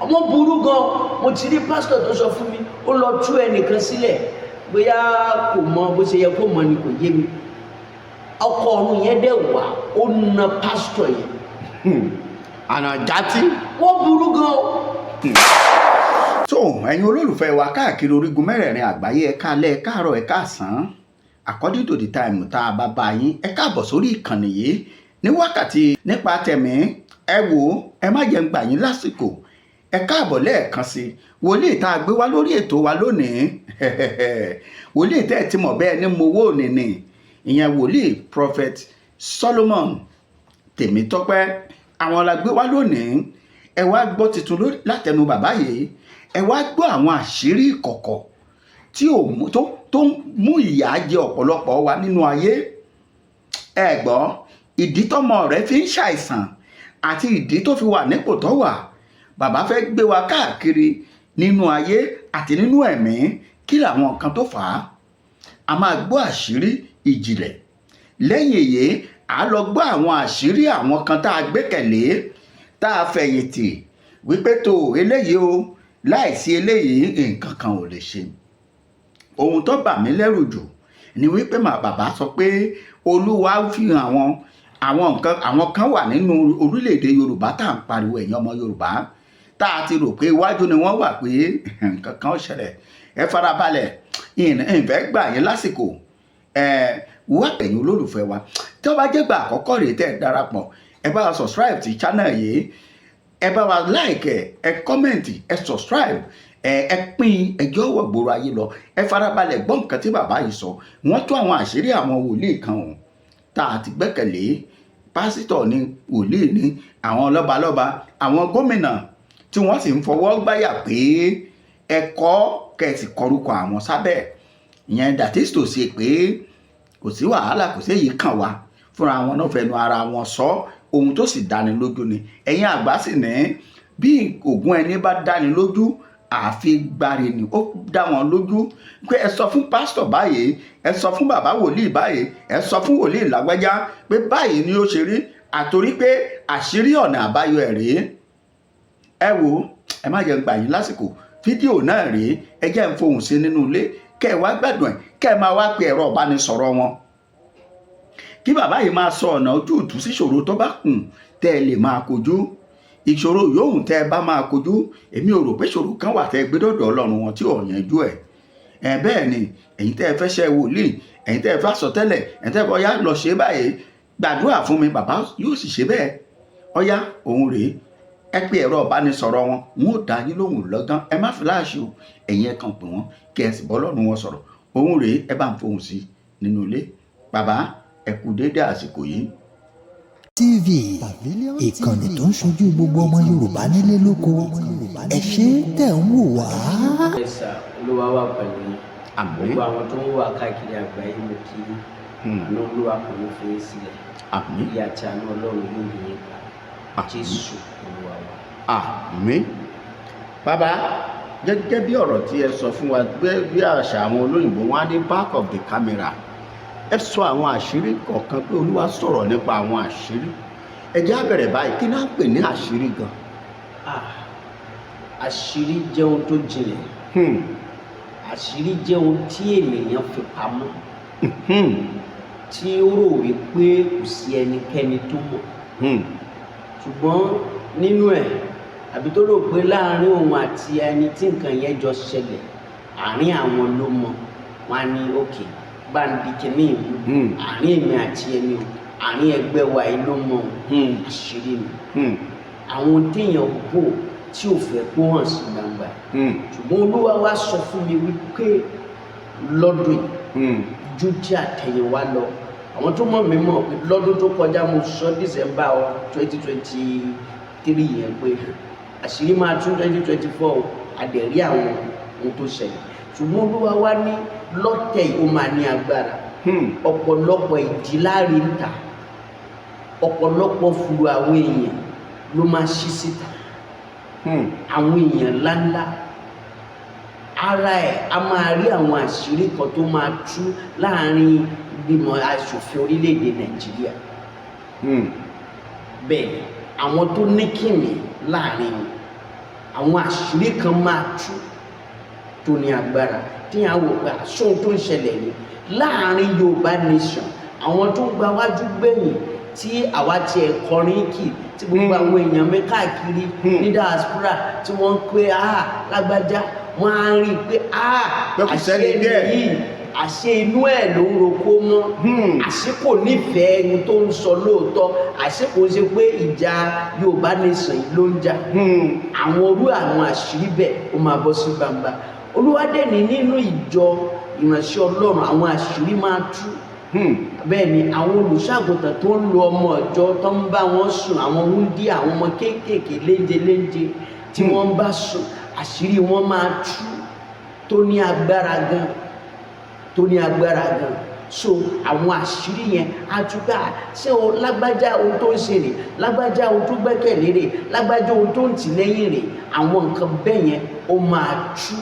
Ọmọ burú gan. Mo ti rí pásítọ̀ tó sọ fún mi, ó lọ tú ẹnìkan sílẹ̀, bóyá kò mọ bó ṣe yẹ kó mọ ni, kò yé mi. Ọkọ ọ̀run yẹn dẹ̀ wá, ó na pásítọ̀ yẹn. Àná játí. Wọ́n burú gan. Tó ẹ̀yin olólùfẹ́ wa káàkiri orígun mẹ́rẹ̀ẹ̀rin àgbáyé, ẹ káalẹ́, ẹ káàárọ̀, ẹ káàsán, according to the time tá a bá bá yín. Ẹ káàbọ̀ sórí ìkànnì yìí ní wákàtí nípa tẹ̀mí. Ẹ wò ó, ẹ má jẹ́ ń gbà yín lásìkò. Ẹ káàbọ̀ lẹ́ẹ̀kan sí. Wòlíì tá a gbé wá lórí ètò wa lónìí, wòlíì tẹ́ ẹ ti mọ̀ bẹ́ẹ̀ ní mo wò nìní, ìyẹn wòlíì Prophet Solomon Tèmítọ́pẹ́, àwọn la gbé wá lónìí. Ẹ wá gbọ́ tuntun látẹnu bàbá yìí. Ẹ wá gbọ́ àwọn àṣírí ìkọ̀kọ̀ tí ò mú tó ń mú ìyà jẹ ọ̀pọ̀lọpọ̀ wa nínú ayé. Ẹ gbọ́ ìdí tọ́mọ rẹ̀ fi ń ṣàìsàn àti ìdí tó fi wà nípò tó wà. Bàbá fẹ́ gbé wa káàkiri nínú ayé àti nínú ẹ̀mí. Kí làwọn nǹkan tó fà á? A máa gbọ́ àṣírí ìjìnlẹ̀. Lẹ́yìn èyí, à á lọ gbọ́ àwọn àṣírí àwọn kan tá a gbẹ́kẹ̀lé, tá a fẹ̀yìntì wípé tó eléyìí o, láìsí eléyìí nǹkan kan ò lè ṣe. Ohun tó bà mí lẹ́rù jù ni wípé màá bàbá sọ pé Olúwa fi hàn àwọn nǹkan, àwọn kan wà nínú orílẹ̀-èdè Yorùbá tá à ń pariwo, ẹ̀yin ọmọ Yorùbá, tá a ti rò pé iwájú ni wọ́n wà, pé nǹkan kan ó ṣẹlẹ̀. Ẹ farabalẹ̀, ìfẹ́ gbà yín lásìkò. Ẹ wá, ẹ̀yin olólùfẹ́ wa, tí ó bá jẹ́ gbà àkọ́kọ́ rèé tẹ́ ẹ darapọ̀, ẹ bá wa subscribe sí channel yìí, ẹ bá wa like, ẹ comment, ẹ subscribe, ẹ pín ẹjọ́ wọ̀ gbòòrò ayé lọ. Ẹ farabalẹ̀ gbọ́ nǹkan tí bàbá yìí sọ. Wọ́n tú àwọn àṣírí àwọn wòlíì kan o tá a ti gbẹ́kẹ̀lé, pásítọ̀ ni, wòlíì ni, àwọn lọ́balọ́ba, àwọn gómìnà, tí wọ́n sì ń fọwọ́ gbáyà pé ẹ̀kọ́ kẹ̀sì kọrúkọ àwọn sábẹ́ ìyẹn. That is to say pé kò sí wàhálà, kò sí èyí kàn wá. Fúnra wọn náà fẹnu ara wọn sọ ohun tó sì dáni lójú ni. Ẹ̀yin àgbà sì ní bí ògùn ẹni bá dáni lójú, àfi gbáre ni. Ó dá wọn lójú pé ẹ sọ fún pásítọ̀ báyìí, ẹ sọ fún bàbá wòlíì báyìí, ẹ sọ fún wòlíì lágbájá pé báyìí ni ó ṣe rí, àtorí pé àṣírí ọ̀nà àbáyọ ẹ̀ rèé. Ẹ wo, ẹ má jẹ́ gbà yín lásìkò. Fídíò náà rèé. Ẹ jẹ́ ń fohùn sí nínú ilé, kẹ́ ẹ wá gbádùn ẹ̀, kẹ́ ẹ máa wá pe ẹ̀rọ ìbánisọ̀rọ̀ wọn kí bàbá yìí máa sọ ọ̀nà ojútùú sí ìṣòro tó bá kùn tẹ́ ẹ lè máa kojú. Ìṣòro yòówù tẹ́ ẹ bá máa kojú, èmi ò rò pé ìṣòro kan wà tẹ́ ẹ gbé dọ̀dọ̀ Ọlọ́run wọn tí ò yanjú ẹ̀. Ẹ bẹ́ẹ̀ ni, ẹ̀yin tẹ́ ẹ fẹ́ ṣe wòlíì, ẹ̀yin tẹ́ ẹ fẹ́ sọtẹ́lẹ̀, ẹ̀yin tẹ́ ẹ fẹ́ ọyá lọ ṣe báyìí, gbàdúrà fún mi, bàbá yóò sì ṣe bẹ́ẹ̀. Ọyá, òun rèé. Ẹ pé ẹ̀rọ ìbánisọ̀rọ̀ wọn, wọn ò dá yín lóhùn lọ́gán. Ẹ má fíláàṣì o, ẹ̀yin ẹ kàn pè wọ́n kí ẹ sì bọ́ Ọlọ́run wọn sọ̀rọ̀. Òun rèé, ẹ bá ń fohùn sí nínú ilé. Bàbá, ẹ kú déédé àsìkò yìí. TV, ìkànnì tó ń ṣojú gbogbo ọmọ Yorùbá nílé lóko. Ẹ ṣé tẹ̀ ń wò wá. Ẹ sà, Olúwa wà pẹ̀lú yín. Àmín. Gbogbo àwọn tó ń wà káàkiri àgbáyé, mo kí yín. Àánú Olúwa kò ní fi yín sílẹ̀. Àmín. Ìyà àti àánú Ọlọ́run yóò yí yín ká. Àmín. Jésù Olúwa wa. Àmín. Bàbá, gẹ́gẹ́ bí ọ̀rọ̀ tí ẹ sọ fún wa pé bí àṣà àwọn olóyìnbó, wọn á ní back of the camera, ẹ sọ àwọn àṣírí kọ̀ọ̀kan pé Olúwa sọ̀rọ̀ nípa àwọn àṣírí. Ẹ jẹ́ á bẹ̀rẹ̀ báyìí. Kí náà ń pè ní àṣírí gan? Ah, àṣírí jẹ́ ohun tó jinlẹ̀. Àṣírí jẹ́ ohun tí ènìyàn fi pamọ́, tí ó rò wípé kò sí ẹnikẹ́ni tó mọ̀, ṣùgbọ́n nínú ẹ̀, àbí tó rò pé láàrin òun àti ẹni tí nǹkan yẹn jọ ṣẹlẹ̀, àárín àwọn ló mọ̀. Wọn á ní òkè bá ń di kínní ìlú, àárín èmi àti ẹni o, àárín ẹgbẹ́ wa yìí ló mọ̀ o. Àṣírí ni àwọn téèyàn bò tí ò fẹ́ kó hàn sí gbangba. Ṣùgbọ́n Olúwa wá sọ fún mi wípé lọ́dún yìí, ju tí àtẹ̀yìnwá lọ, àwọn tó mọ̀ mí mọ̀ pé lọ́dún tó kọjá, mo sọ December 2023 yẹn pé àṣírí máa tún 2024, àdẹ̀rí àwọn ohun tó ṣẹlẹ̀. Ṣùgbọ́n Olúwa wá ní lọ́tẹ̀ yìí, ó máa ní agbára. Ọ̀pọ̀lọpọ̀ ìdíláre ń tà, ọ̀pọ̀lọpọ̀ furu àwọn èèyàn ló máa ṣí síta. Àwọn èèyàn ńláńlá ara ẹ̀, a máa rí àwọn àṣírí kan tó máa tú láàrin ìgbìmọ̀ aṣòfin orílẹ̀-èdè Nàìjíríà. Bẹ́ẹ̀ ni, àwọn tó ní kìmí láàrin wọn. Àwọn àṣírí kan máa tú tó ní agbára tí a wò pé àsóhun tó ń ṣẹlẹ̀ ni láàrin Yorùbá nation, àwọn tó ń gba wájú gbẹ̀yìn tí àwa tiẹ̀ kọrin kì, tí gbogbo àwọn èèyàn mi káàkiri ní diaspora tí wọ́n ń pé, "Ah, lágbájá," wọ́n á rí i pé, "Ah, Pé kò àṣé sẹ́ni ẹni bẹ́ẹ̀." yìí, àṣé inú ẹ̀ ló ń roko mọ́, àṣé kò nífẹ̀ẹ́ ẹni tó ń sọ lóòótọ́, àṣé kò ṣe pé ìjà Yorùbá nation yìí ló ń jà. Àwọn orú àwọn àṣírí bẹ́ẹ̀, ó máa bọ́ sí gbangba. Olúwadẹ́ni nínú ìjọ ìránṣẹ́ Ọlọ́run, àwọn àṣírí máa tú. Bẹ́ẹ̀ ni àwọn olùṣàgùntàn tó ń lo ọmọ ọ̀jọ́, tó ń bá wọn sùn, àwọn wúndí, àwọn ọmọ kéékèèké léńje léńje tí wọ́n ń bá sùn, àṣírí wọn máa tú tó ní agbára gan, tó ní agbára gan. So àwọn àṣírí yẹn á tún gbà, ṣé o lágbájá, ohun tó ń ṣe rè, lágbájá, ohun tó gbẹ́kẹ̀lé rè, lágbájá, ohun tó ń tì lẹ́yìn rè. Àwọn nǹkan bẹ́ẹ̀ yẹn, ó máa tú.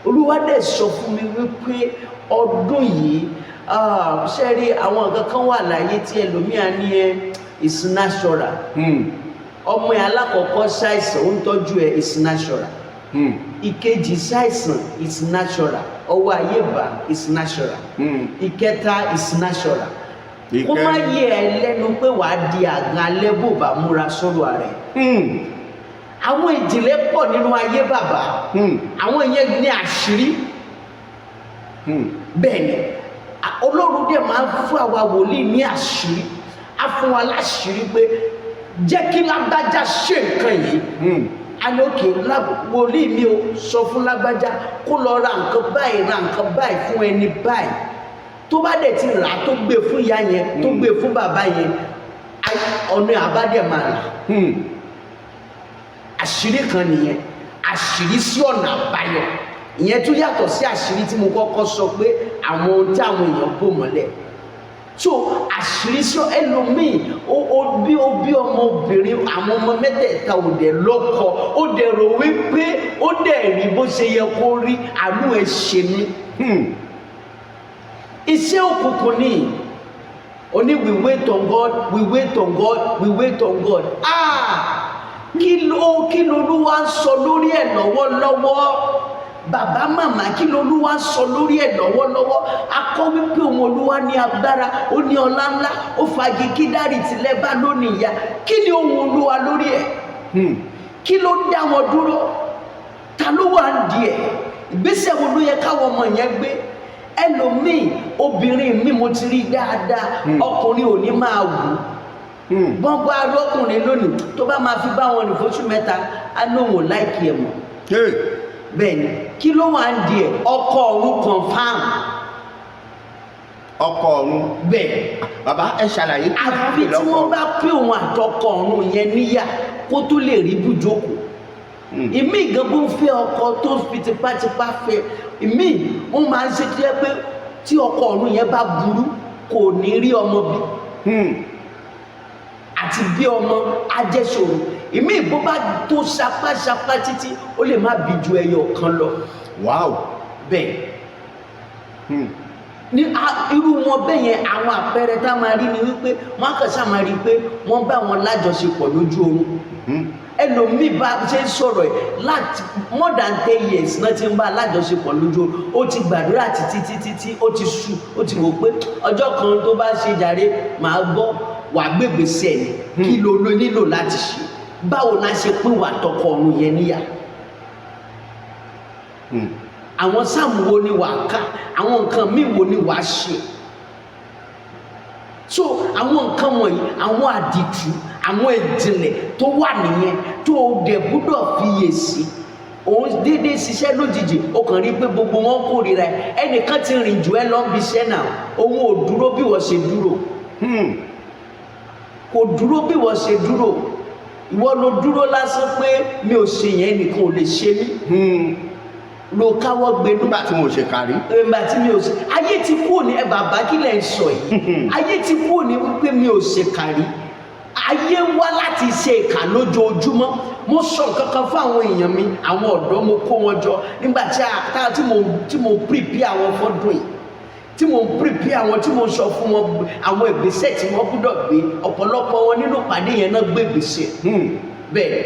Olúwa dẹ̀ sọ fún mi wípé ọdún yìí, ṣe rí àwọn nǹkan kan wà láyé tí ẹlòmíà ní ẹ is natural. Ọmọ ẹ alákọ̀ọ́kọ́ ṣàìsàn, ó ń tọ́jú ẹ, is natural. Ìkejì ṣàìsàn, is natural, ọwọ́ ayé bá, is natural. Ìkẹta is natural. Kó má Ìkẹrin. yẹ ẹ lẹ́nu pé wàá di àgàn alẹ́ bó bá múra sọ̀rọ̀ rẹ̀. Àwọn ìjìnlẹ̀ pọ̀ nínú ayé, bàbá. Àwọn yẹn ní àṣírí. Bẹ́ẹ̀ ni Ọlọ́run dẹ̀ máa ń fún àwa wòlíì ní àṣírí. Á fún wa láṣìírí pé jẹ́ kí lágbájá ṣe nǹkan yìí. A ní òkè wòlíì mi ò sọ fún lágbájá kó lọ ra nǹkan báyìí, ra nǹkan báyìí fún ẹni báyìí. Tó bá dẹ̀ ti rà á, tó gbé fún ìyá yẹn, tó gbé fún bàbá yẹn, ọ̀nà àbádẹ́ máa là. Àṣírí kan nìyẹn, àṣírí sí ọ̀nà àbáyọ. Ìyẹn tún yàtọ̀ sí àṣírí tí mo kọ́kọ́ sọ pé àwọn ohun tí àwọn èèyàn bò mọ́lẹ̀. So àṣírí sí ẹlòmíì, ó bí ọmọbìnrin, àwọn ọmọ mẹ́tẹ̀ẹ̀ta ò dẹ̀ lọ́kọ, ó dẹ̀ rò wípé ó dẹ̀ rí bó ṣe yẹ kó rí. Àánú ẹ̀ ṣe mí. Iṣẹ́ òkùnkùn ni. Oní we wait on God, we wait on God, we wait on God. Ah, kí lolúwa ń sọ lórí ẹ̀ lọ́wọ́lọ́wọ́? Bàbá, màmá, kí lolúwa ń sọ lórí ẹ̀ lọ́wọ́lọ́wọ́? Akọ́ wípé òun Olúwa ní agbára, ó ní ọlá ńlá, ó fagi kídárì tilẹ̀ bá lónìí ìyá. Kí ni ohun Olúwa lórí ẹ̀? Kí ló ń dá wọn dúró? Ta ló wà ń di ẹ̀? Ìgbésẹ̀ wo ló yẹ káwọn ọmọ yẹn gbé? Ẹlòmíì, obìnrin mi, mo ti rí dáadáa, ọkùnrin ò ní máa wù ú. Bọ́n bá lọ́kùnrin lónìí, tó bá máa fi bá wọn rìn fóṣù 3, á lóun ò like ẹ̀ mọ́. Hey. Bẹ́ẹ̀ ni. Kí ló wà ń di ẹ̀? Ọkọ ọ̀run, confam. Ọkọ ọ̀run? Bẹ́ẹ̀. Bàbá, ẹ ṣàlàyé. Àfi tí wọ́n bá pé òun àtọkọ ọ̀run yẹn níyà kó tó lè rí bùjókòó. Ìmí gan bó ń fẹ́ ọkọ tó fi tipátipá fẹ́, ìmí wọ́n máa ń ṣe tó yẹ pé tí ọkọ ọ̀run yẹn bá burú, kò ní rí ọmọ bí. Àti bí ọmọ ajẹ́sòro. Ìmí bó bá tó sapásapá títí, ó lè má bí ju ẹyọ kan lọ. Bẹ́ẹ̀ ní irú wọn bẹ́ẹ̀ yẹn, àwọn àpẹẹrẹ tá a máa rí ni wípé wọ́n á kàn sá máa rí i pé wọ́n bá wọn lájọṣepọ̀ lójú oorun. Ẹlòmíì bá ṣe ń sọ̀rọ̀ ẹ̀, láti more than 10 years náà ti ń bá alájọṣepọ̀ lójú oorun. Ó ti gbàdúrà títí títí tí ó ti sú, ó ti wò pé ọjọ́ kan tó bá ṣe jàre màá gbọ́. Wàá gbégbèsè ni. Kí ló ló nílò láti ṣe? Báwo la ṣe pín wà tọkọ ọ̀run yẹn níyà? Àwọn sáàmù wo ni wàá kà? Àwọn nǹkan míì wo ni wàá ṣe? So àwọn nǹkan wọ̀nyí, àwọn àdìtú, àwọn ìjìnlẹ̀ tó wà nìyẹn tó o dẹ̀ gbúdọ̀ fiyèsí. Òun déédéé ṣiṣẹ́ lójijì, o kàn rí pé gbogbo wọn kórìíra ẹ. Ẹnìkan ti rìn jù ẹ lọ bí iṣẹ́ náà, òun ò dúró bí wọ́n ṣe dúró. Kò dúró bí wọ́n ṣe dúró. Ìwọ ló dúró lásán pé mi ò ṣe yẹn, nìkan ò lè ṣe mí. Ló káwọ́ gbénú. Nígbà tí mo ṣe kárí. Ìgbà tí mi ò ṣe, ayé ti kúrò ní ẹ. Bàbá, kí lẹ̀ ń sọ yìí? Ayé ti kúrò ní wípé mi ò ṣe kárí. Ayé ń wá láti ṣe ìkà lójoojúmọ́. Mo sọ nǹkan kan fún àwọn èèyàn mi, àwọn ọ̀dọ́, mo kó wọn jọ nígbà tí a tí mo prepare àwọn fọ́dún yìí, tí mo prepare àwọn, tí mo sọ fún wọn àwọn ìgbésẹ̀ tí wọ́n gbúdọ̀ gbé. Ọ̀pọ̀lọpọ̀ wọn nínú ìpàdé yẹn náà gbé ìgbésẹ̀. Bẹ́ẹ̀.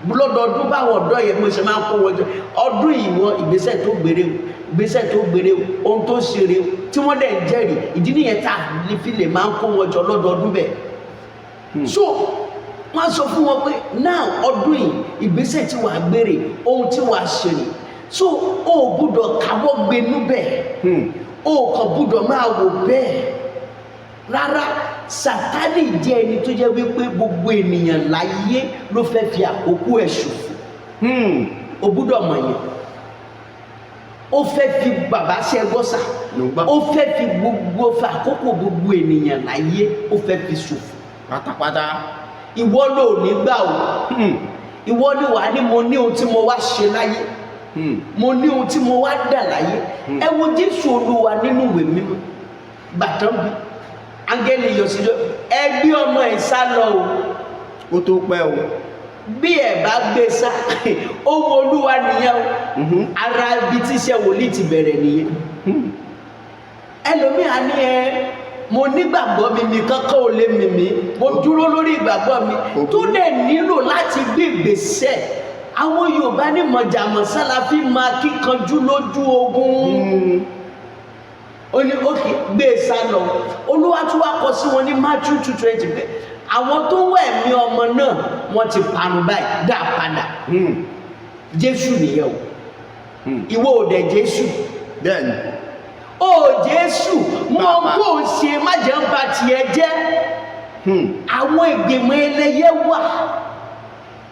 Lọ́dọọdún báwọn ọ̀dọ́ yẹn mo ṣe máa ń kó wọn jọ ọdún yìí, wọn ìgbésẹ̀ tó gbére o, ìgbésẹ̀ tó gbére o, ohun tó ṣe rè o, tí wọ́n dẹ̀ ń jẹ́rìí. Ìdí nìyẹn tá a fi lè máa ń kó wọn jọ lọ́dọọdún bẹ́ẹ̀. So wọ́n sọ fún wọn pé now, ọdún yìí, ìgbésẹ̀ tí wàá gbére, ohun tí wàá ṣe rè. So o ò gbúdọ̀ káwọ́ gbénú bẹ́ẹ̀, o kàn gbúdọ̀ máa wò bẹ́ẹ̀ rárá. Sátánì jẹ́ ẹni tó jẹ́ wípé gbogbo ènìyàn láyé ló fẹ́ fi àkókò ẹ̀ ṣòfò. O gbúdọ̀ mọ̀ yẹn. Ó fẹ́ fi bàbá ṣe gbọ́sà. Ló ń gbọ́. Ó fẹ́ fi gbogbo fi àkókò gbogbo ènìyàn láyé, ó fẹ́ fi ṣòfò pátápátá. Ìwọ ló ní gbà o. Ìwọ ni wàá ní mo ní ohun tí mo wá ṣe láyé, mo ní ohun tí mo wá dà láyé. Ẹ wo Jésù Olúwa nínú ìwé mímọ́. Gbàtàn bí áńgẹ́lì yọ sí, ẹ gbé ọmọ ẹ̀ sá lọ o. Ó tó pẹ́ o. Bí ẹ bá gbé sá, ohun Olúwa nìyẹn o. Ara ibi tí iṣẹ́ wòlíì ti bẹ̀rẹ̀ nìyẹn. Ẹlòmíà ní ẹ mo nígbàgbọ́ mi, mi kankan ò lè mì mí, mo dúró lórí ìgbàgbọ́ mi, tó dẹ̀ nílò láti gbé ìgbésẹ̀. Àwọn Yorùbá ní mọ̀jàmọ̀sálà fi máa kíkanjú lójú ogun. Ó ní òkè gbé e sá lọ. Olúwa tún wá kọ sí wọn ní Matthew 2:20 pé àwọn tó ń wá ẹ̀mí ọmọ náà, wọ́n ti parun báyìí, dá padà. Jésù nìyẹn o. Ìwọ ò dẹ̀ Jésù. Bẹ́ẹ̀ni. Ó Jésù mọ Bàbá. bó o ṣe má jẹ́ ń ba tiẹ̀ jẹ́. Àwọn ìgbìmọ̀ ẹlẹ́yẹ wà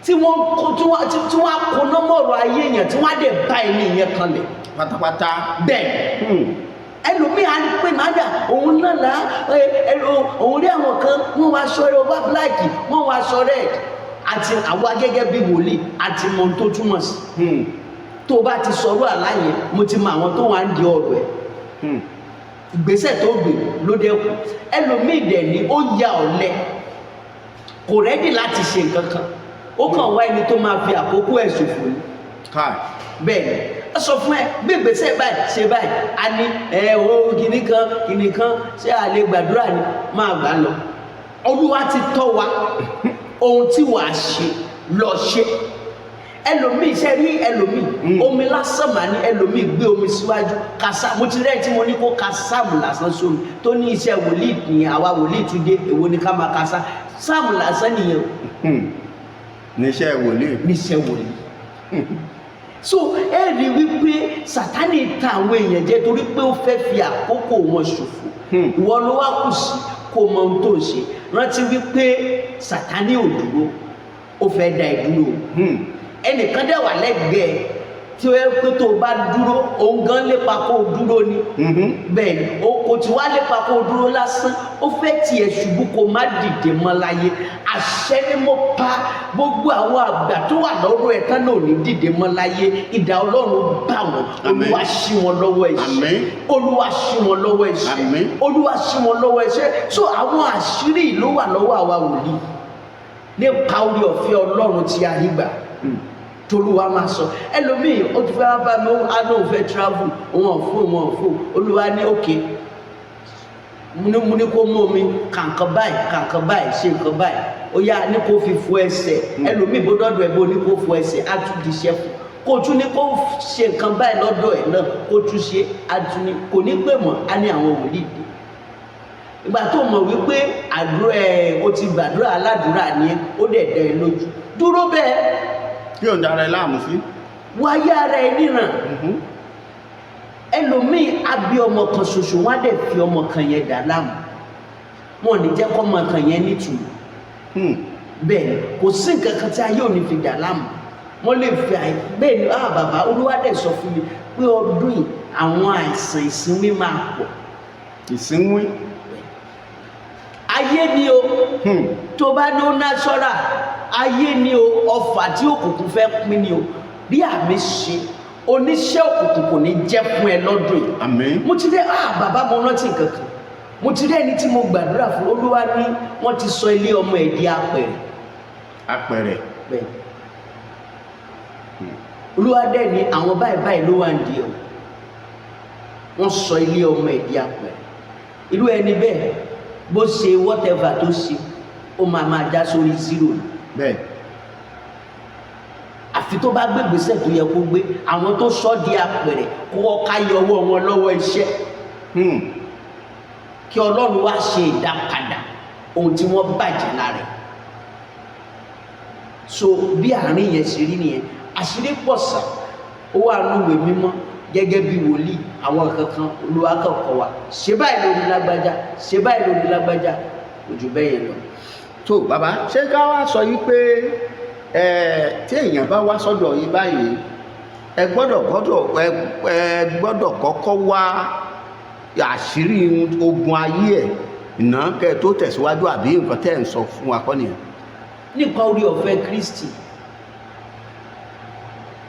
tí wọ́n kó tí wọ́n á kóná mọ̀rọ̀ ayé yẹn, tí wọ́n á dẹ̀ bá ẹni yẹn kanlẹ̀ Pátápátá. Bẹ́ẹ̀ ẹlòmíì á pè má dà òun náà là ẹ ẹ òun rí àwọn kan, wọ́n wá aṣọ rẹ̀ wá black, wọ́n wá aṣọ red, àti àwa gẹ́gẹ́ bí wòlíì àti mọ̀ ohun tó túmọ̀ sí. Tó o bá ti sọ̀rọ̀ àlá yẹn, mo ti mọ àwọn tó wà ń di ọ̀rọ̀ ẹ̀. Ìgbésẹ̀ tó gbé ló dẹ́kun. Ẹlòmíì dẹ̀ ni ó ya ọ̀lẹ, kò ready láti ṣe nǹkan kan, ó kàn wá ẹni tó máa fi àkókò ẹ̀ ṣòfò ni. Káì. Bẹ́ẹ̀ ni ó sọ fún ẹ, gbé ìgbésẹ̀ báyìí, ṣe báyìí, a ní ẹ o kìnnì kan kìnnì kan, ṣé a lè gbàdúrà ni? Máa gbà lọ. Olúwa ti tọ́ wa ohun tí wàá ṣe lọ ṣe. Ẹlòmíì ṣe rí ẹlòmíì, omi lásán mà ní. Ẹlòmíì gbé omi síwájú kásá. Mo ti rẹ́ tí mo ní kó ka sáàmù lásán sómi, tó ní iṣẹ́ wòlíì nìyẹn. Àwa wòlíì tún dé, èwo ni ká máa ka sáàmù lásán nìyẹn o? Níṣẹ́ wòlíì. Níṣẹ́ wòlíì. So ẹ rí wípé Sátánì ta àwọn èèyàn jẹ torí pé ó fẹ́ fi àkókò wọn ṣòfò. Ìwọ ló wá kù sí kó mọ ohun tó ń ṣe. Rántí wípé Sátánì ò dúró, ó fẹ́ dá ẹ dúró. Ẹnìkan dẹ̀ wà lẹ́gbẹ̀ẹ́ tí ó yẹ pé tó o bá dúró, òun gan lépa kó o dúró ni. Bẹ́ẹ̀ ni o kò tí wá lépa kó o dúró lásán, ó fẹ́ tiẹ̀ ṣubú kó o má dìde mọ́ láyé. Àṣẹ ni mo pa, gbogbo àwọn àgbà tó wà lọ́rọ̀ ẹ̀ tán náà ò ní dìde mọ́ láyé. Idà Ọlọ́run bá wọn. Àmín. Olúwa ṣí wọn lọ́wọ́ ẹ̀ṣẹ̀. Àmín. Olúwa ṣí wọn lọ́wọ́ ẹ̀ṣẹ̀. Àmín. Olúwa ṣí wọn lọ́wọ́ ẹ̀ṣẹ̀. So àwọn àṣírí yìí ló wà lọ́wọ́ àwa wòlíì nípa orí ọ̀fẹ́ Ọlọ́run tí a rí gbà. Tolúwa máa sọ. Ẹlòmíì ó ti fẹ́ wá bá mi, á lóun fẹ́ travel, òun ò fún, òun ò fún. Olúwa ní òkè mo ní kó mú omi kàǹkan báyìí, kàǹkan báyìí, ṣe nǹkan báyìí, ó yá, ní kó fi fọ ẹsẹ̀. Ẹlòmíì bó dọ́dọ̀ ẹ̀, bó ní kó fọ ẹsẹ̀, á tún di iṣẹ́ fún. Kó tún ní kó ṣe nǹkan báyìí lọ́dọ̀ ẹ̀ náà, kó tún ṣe, á tún ní kò ní pè mọ́, á ní àwọn wòlíì dé. Ìgbà tó mọ̀ wípé àdúrà ẹ̀, o ti gbàdúrà, aládùúrà ni ẹ́, ó dẹ̀ dẹ̀ ẹ́ lójú, dúró bẹ́ẹ̀. Kí òun dára ẹ láàmú sí. Wáyé ara ẹ níran. Ẹlòmíì abí ọmọ kan ṣoṣo, wọn á dẹ̀ fi ọmọ kan yẹn dà láàmú, wọn ò ní jẹ́ kọ́ ọmọ kan yẹn nítumọ̀. Bẹ́ẹ̀ ni kò sí nǹkan kan tí ayé ò ní fi dà láàmú. Wọ́n lè fi àì bẹ́ẹ̀ ni. Ah, bàbá, Olúwa dẹ̀ sọ fún mi pé ọdún yìí, àwọn àìsàn ìsinmi máa pọ̀. Ìsínwín. Ayé ni o. Tó bá ní ó natural, ayé ni o. Ọfà tí òkùnkùn fẹ́ pín ni o. Bí àmì ṣe, oníṣẹ́ òkùnkùn kò ní jẹ́ fún ẹ lọ́dún yìí. Àmín. Mo ti dé. Ah, bàbá, mo rántí nǹkan kan. Mo ti rí ẹni tí mo gbàdúrà fún. Olúwa ní wọ́n ti sọ ilé ọmọ ẹ̀ di apẹ̀rẹ̀. Apẹ̀rẹ̀. Bẹ́ẹ̀. Olúwa dẹ̀ ní àwọn báyìí báyìí ló wà ń di ẹ̀. Wọ́n sọ ilé ọmọ ẹ̀ di apẹ̀rẹ̀. Irú ẹni bẹ́ẹ̀, bó ṣe whatever tó ṣe, ó máa máa já sórí zero ni. Bẹ́ẹ̀. Àfi tó bá gbé ìgbésẹ̀ tó yẹ kó gbé. Àwọn tó sọ di apẹ̀rẹ̀, kó wọ́n ká yọ ọwọ́ wọn lọ́wọ́ iṣẹ́, kí Ọlọ́run wá ṣe ìdápadà ohun tí wọ́n bàjẹ́ lára ẹ̀. So bí àárín yẹn ṣe rí nìyẹn. Àṣírí pọ̀ sà, ó wà núwèé mímọ́. Gẹ́gẹ́ bí wòlíì, àwọn kankan Olúwa kàn kọ́ wa: ṣe báyìí lórí lágbájá, ṣe báyìí lórí lágbájá. Kò jù bẹ́ẹ̀ yẹn lọ. Tó bàbá, ṣé ká wá sọ yìí pé ẹ tí èèyàn bá wá sọ́dọ̀ yìí báyìí, ẹ gbọ́dọ̀ kọ́kọ́ wá àṣírí ogun ayé ẹ̀ ìná kẹ́ ẹ tó tẹ̀síwájú, àbí nǹkan tẹ́ ẹ̀ ń sọ fún wa kọ́ nìyẹn? Nípa orí ọ̀fẹ́ Kristi,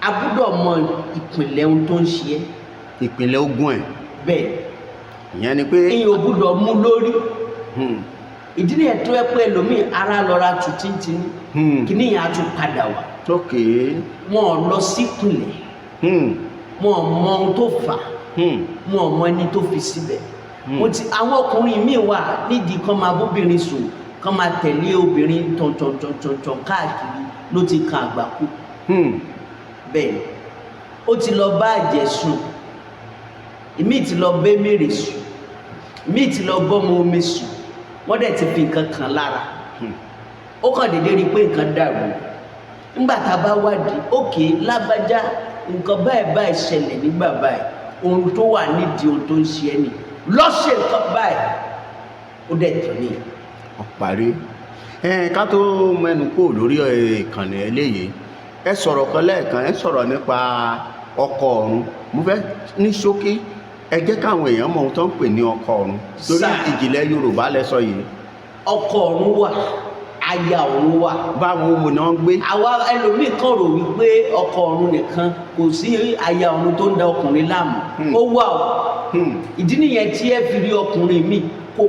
a gbọ́dọ̀ mọ ìpìlẹ̀ ohun tó ń ṣe ẹ́. Ìpìlẹ̀ ogun ẹ̀? Bẹ́ẹ̀. Ìyẹn ni pé Èèyàn ò gbọ́dọ̀ mú lórí. Ìdí nìyẹn tó yẹ pé ẹlòmíì, ara lọ́ra tù tíntìní, kíní yẹn á tún padà wá. Wọn ò lọ sípìlẹ̀, wọn ò mọ ohun tó fà á, wọn ò mọ ẹni tó fi síbẹ̀. Mo ti àwọn ọkùnrin míì wà nídìí kan máa bóbìnrin sùn, kan máa tẹ̀lé obìnrin tọ̀ntọ̀ntọ̀ntọ̀n káàkiri, ló ti kan àgbákò. Bẹ́ẹ̀ ni, ó ti lọ bá àjẹ́ sùn, ìmíì ti lọ bẹ́ mèrè sùn, ìmíì ti lọ bọ́mọ omi sùn, wọ́n dẹ̀ ti fi nǹkan kan lára. Ó kàn déédéé rí i pé nǹkan dàrú. Nígbà tá a bá wádìí, òkè lágbájá, nǹkan báyìí báyìí ṣẹlẹ̀ nígbà báyìí, ohun tó wà nídìí ohun tó ń ṣe ẹ́ nì lọ́sẹ̀, nǹkan báyìí, ó dẹ̀ tán nìyẹn. Ọ̀parí ẹ, ká tó mẹ́nu kúrò lórí ìkànnì eléyìí, ẹ sọ̀rọ̀ kan lẹ́ẹ̀kan, ẹ sọ̀rọ̀ nípa ọkọ ọ̀run. Mo fẹ́ ní ṣókí, ẹ jẹ́ káwọn èèyàn mọ ohun tó ń pè ní ọkọ ọ̀run, torí ìjìnlẹ̀ Yorùbá lẹ sọ yìí. Ọkọ ọ̀run wà, aya ọ̀run wà. Báwo wo ni wọ́n ń gbé? Àwa ẹlòmíì kàn rò wípé ọkọ ọ̀run nìkan, kò sí aya ọ̀run tó ń da ọkùnrin láàmú. Ó wà o. Ìdí nìyẹn tí ẹ fi rí ọkùnrin mi, kò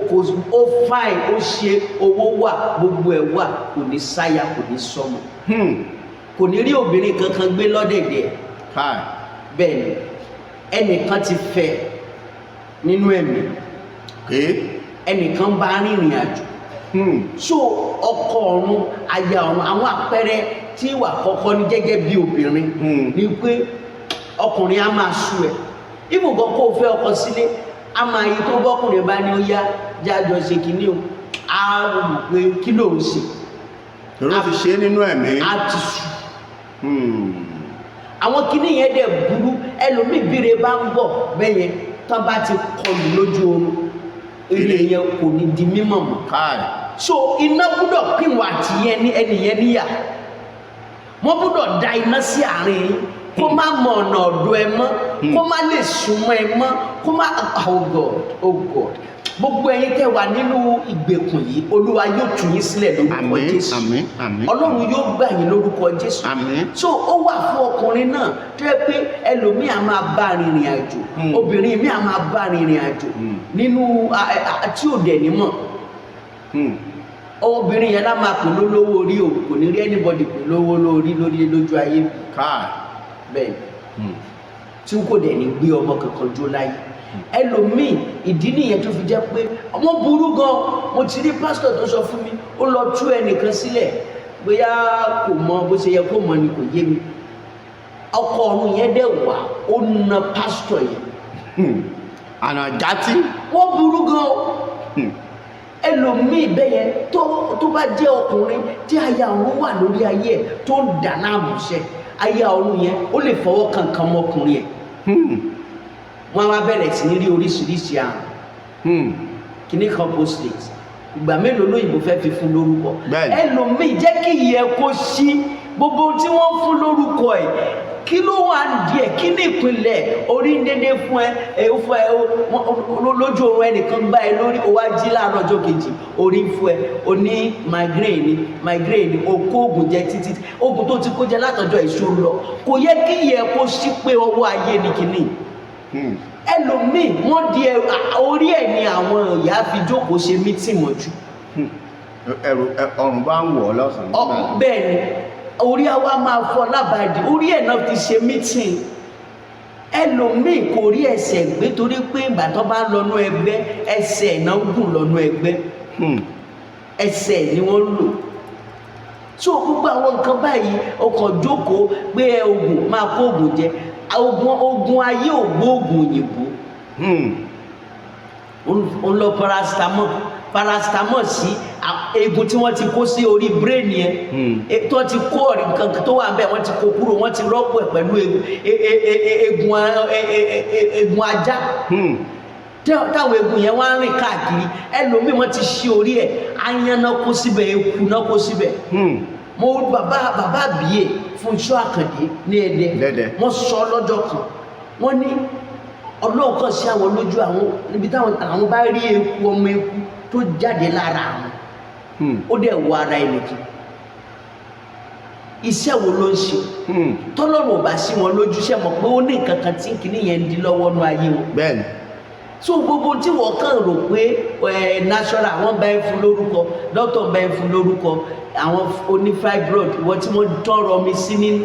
ó fine, ó ṣe, owó wà, gbogbo ẹ̀ wà, kò ní sáya, kò ní sọmọ, kò ní rí obìnrin kankan gbé lọ́dẹ̀dẹ̀. Káì. Bẹ́ẹ̀ ni, ẹnìkan ti fẹ́ nínú ẹ̀mí, ẹnìkan bá rìnrìn àjò. So ọkọ ọ̀run, aya ọ̀run, àwọn àpẹẹrẹ tí ìwà kọ́kọ́ ní gẹ́gẹ́ bí obìnrin ni pé ọkùnrin á máa sú ẹ. Ibùkún kó o fẹ́ ọkọ sílé, á máa yí tó bọ́kùnrin bá ní ó yá, jájọ ṣe kínní o, á rò pé kí ló ń ṣe. Torí ó ti ṣe é nínú ẹ̀mí. Á ti sú. Àwọn kínní yẹn dẹ̀ burú. Ẹlòmíì, bíire bá ń bọ̀ bẹ́yẹn, tán bá ti kọlù lójú oorun, ilé yẹn kò ní di mímọ̀ mọ́. Káì. So iná gbúdọ̀ pín wà tí yẹn ní ẹni yẹn níyà. Wọ́n gbúdọ̀ da iná sí àárín yín, kó má mọ ọ̀nà ọ̀dọ̀ ẹ mọ́, kó má lè súnmọ́ ẹ mọ́, kó má. Oh God, oh God! Gbogbo ẹ̀yin tẹ́ wà nínú ìgbèkùn yìí, Olúwa yóò tú yín sílẹ̀ lórúkọ Àmín. Jésù. Àmín, àmín. Ọlọ́run yóò gbà yín lórúkọ Jésù. Àmín. So ó wà fún ọkùnrin náà tó yẹ pé ẹlòmíì á máa bá rìnrìn àjò, obìnrin míì á máa bá rìnrìn àjò nínú tí ò dẹ̀ ní mọ̀. Obìnrin yẹn lá máa pè lólówó orí o, kò ní rí anybody pè lówó lórí lórí lójú ayé. Káì. Bẹ́ẹ̀, tí kò dẹ̀ ní gbé ọmọ kankan jó láyé ẹlòmíì. Ìdí nìyẹn tó fi jẹ́ pé ọmọ burú gan. Mo ti rí pásítọ̀ tó sọ fún mi, ó lọ tú ẹnìkan sílẹ̀, bóyá kò mọ bó ṣe yẹ kó mọ ni, kò yé mi. Ọkọ ọ̀run yẹn dẹ̀ wá, ó na pásítọ̀ yẹn. Àná játí. Wọ́n burú gan. Ẹlòmíì bẹ́ẹ̀ yẹn, tó bá jẹ́ ọkùnrin tí aya ọ̀run wà lórí ayé ẹ̀ tó ń dà láàmú ṣẹ́, aya ọ̀run yẹn ó lè fọwọ́ kankan mọ́kùnrin yẹn, wọ́n á wá bẹ̀rẹ̀ sí ní rí oríṣiríṣi àrùn. Kìíní kan prostate, ìgbà mélòó lóyìnbó fẹ́ fi fún lórúkọ? Ẹlòmíì, jẹ́ kí ìyẹn kó sí gbogbo ohun tí wọ́n fún lórúkọ ẹ̀, kí ló wà díẹ̀? Kí ní ìpínlẹ̀ orí ń dédé fún ẹ ẹ ó fún ẹ lójú oorun, ẹnìkan gbá ẹ lórí, o wá jí láàárọ̀ ọjọ́ kejì, orí ń fún ẹ, o ní migraine ni, migraine ni. O kó oògùn jẹ títí, oògùn tó ti kó jẹ látọjọ́ ìṣó lọ, kò yẹ kí ìyẹn kó sí pé ọwọ́ ayé ni kìíní. Ẹlòmíì, wọ́n di orí ẹ̀ ni àwọn ìyá fi jókòó ṣe meeting mọ́jú. Ẹrù ọrùn bá ń wọ̀ ọ́ lọ́sàn-án. Bẹ́ẹ̀ ni, orí àwa máa fọ lábàdì, orí ẹ̀ náà ti ṣe meeting. Ẹlòmíì kò rí ẹsẹ̀ gbé, torí pé ìgbà tó bá ń lọ́nú ẹgbẹ́, ẹsẹ̀ náà ń gùn lọ́nú ẹgbẹ́, ẹsẹ̀ ni wọ́n ń lò. So gbogbo àwọn nǹkan báyìí, ọkàn jókòó pé ẹ oògùn máa kó oògùn jẹ, oògùn ayé ògbóògùn òyìnbó. Ó ń lọ paracetamol sí eegun tí wọ́n ti kó sí orí brain yẹn. Tó ti kó ọ̀rì nǹkan tó wà bẹ́ẹ̀, wọ́n ti kó kúrò, wọ́n ti rọ́pò ẹ̀ pẹ̀lú eegun ajá. Táwọn eegun yẹn wá ń rìn káàkiri. Ẹlòmíì, wọ́n ti ṣí orí ẹ̀, aáyán náà kó síbẹ̀, eku náà kó síbẹ̀. Mo bàbá àbíyè Fúnṣọ́ Àkàndé ní Ẹdẹ. Lẹ́dẹ. Wọ́n sọ lọ́jọ́ kan, wọ́n ní Ọlọ́run kan sí àwọn lójú, àwọn níbi táwọn àwọn bá rí eku, ọmọ eku tó jáde lára àwọn. Ó dẹ̀ wọ ara ẹnìkan. Iṣẹ́ wo ló ń ṣe? Tọ́lọ́run ò bá sí wọn lójú, ṣe mọ̀ pé ó ní nǹkan kan tí kìíní yẹn ń di lọ́wọ́ nú ayé wọn? Bẹ́ẹ̀ni. So gbogbo tí wọ́n kàn rò pé ẹ natural, àwọn bá ń fún lórúkọ, dókítà bá ń fún lórúkọ, àwọn oní fibroid, ìwọ tí wọ́n tọrọ mi sí nínú,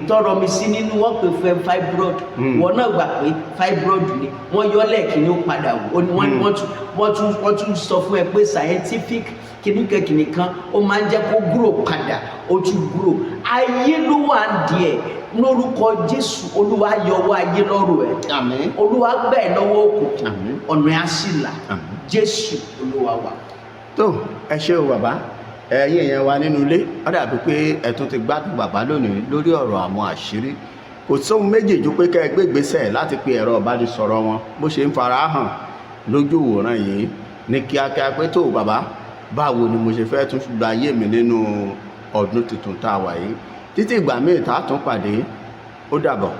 tọrọ mi sí nínú, wọ́n pè fún ẹ fibroid. Wọ́n náà gbà pé fibroid ni wọ́n yọ lẹ́ẹ̀kínní, ó padà wò ó ní wọ́n wọ́n tún sọ fún ẹ pé scientific kìnnìkan kìnnìkan, ó máa ń jẹ́ kó grow padà, ó tún grow. Ayé ló wà ń díẹ̀. Lórúkọ Jésù, Olúwa yọwọ́ ayé lọ́rùn ẹ̀. Àmín. Olúwa gbà ẹ́ lọ́wọ́ òkùnkùn. Àmín. Ọ̀nà ẹ̀ á sì là. Àmín. Jésù Olúwa wa. Tó, ẹ ṣé o bàbá. Ẹ̀yin èèyàn wa nínú ilé, ó dàbí pé ẹ tún ti gbádùn bàbá lónìí lórí ọ̀rọ̀ àwọn àṣírí. Kò sóhun méjì ju pé kẹ́ ẹ gbé ìgbésẹ̀ láti pe ẹ̀rọ ìbánisọ̀rọ̀ wọn bó ṣe ń fara hàn lójú ìwòran yìí ní kíákíá pé, tó bàbá, báwo ni mo ṣe fẹ́ tún gba ayé mi nínú ọdún tuntun tá a wà yìí? Títí ìgbà míì tá a tún pàdé, ó dàbọ̀.